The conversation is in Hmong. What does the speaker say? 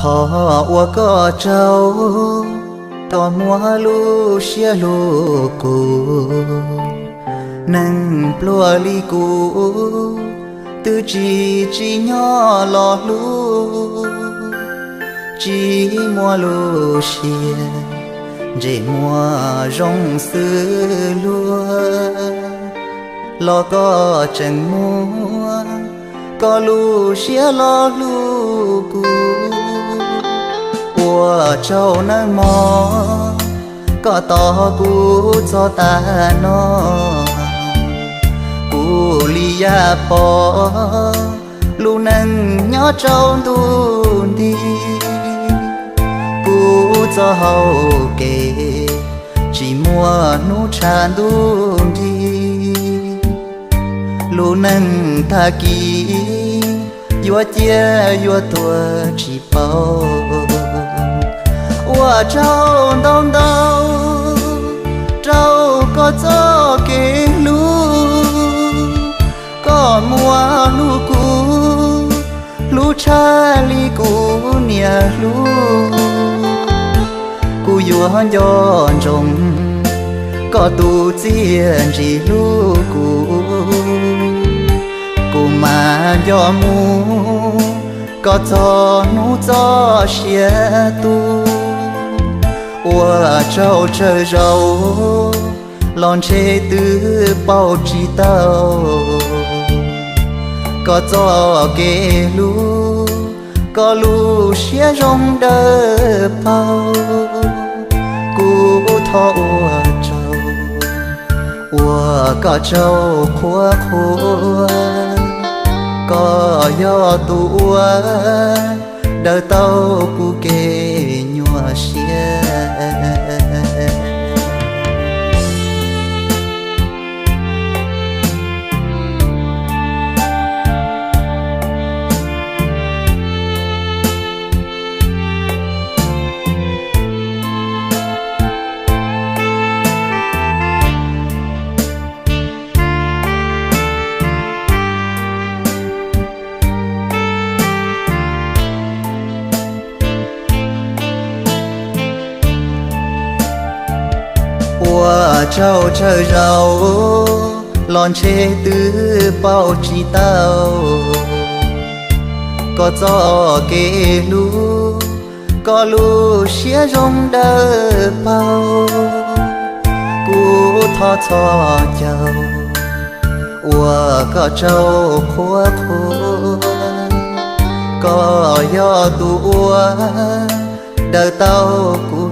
Thov ua koj tsaug, koj muab lub siab hlub kuv. Neeg pluag li kuv twb tsis tsim nyog los hlub, tsis muaj lub siab, ntsej muag zoo xwb luag. Los koj tseem muab koj lub siab los hlub kuv. Ua tsaug nawb mog, koj tos kuv txog tas no. Kuv li yam pom lub neej nyob rau ntuj nti, kuv txoj hau kev tsis muaj hnub tshav ntuj nrig. Lub neej tag kis yuav ciaj yuav tuag tsis paub. Ua tsaug ntau ntau rau koj txoj kev hlub, koj muaj hlub kuv, hlub tshaj li kuv niam hlub. Kuv yuav nco ntsoov koj tus txiaj ntsig hlub kuv, kuv mam nco mus koj txog hnub txoj sia tu. Ua tsaug tsawg zaus los ntshe twb pauj tsis tau koj txoj kev hlub, koj lub siab zoo dawb paug. Kuv thov ua tsaug, ua koj tsaug qhuav qhuav, koj yog tus ua daws tau kuv kev nyuaj siab. Ua tsaug tsawg zaus los ntshe twb pauj tsis tau koj txoj kev hlub, koj lub siab zoo dawb paug. Kuv thov txhos caug, ua koj tsaug qhuav qhuav, koj yog tus ua daws tau kuv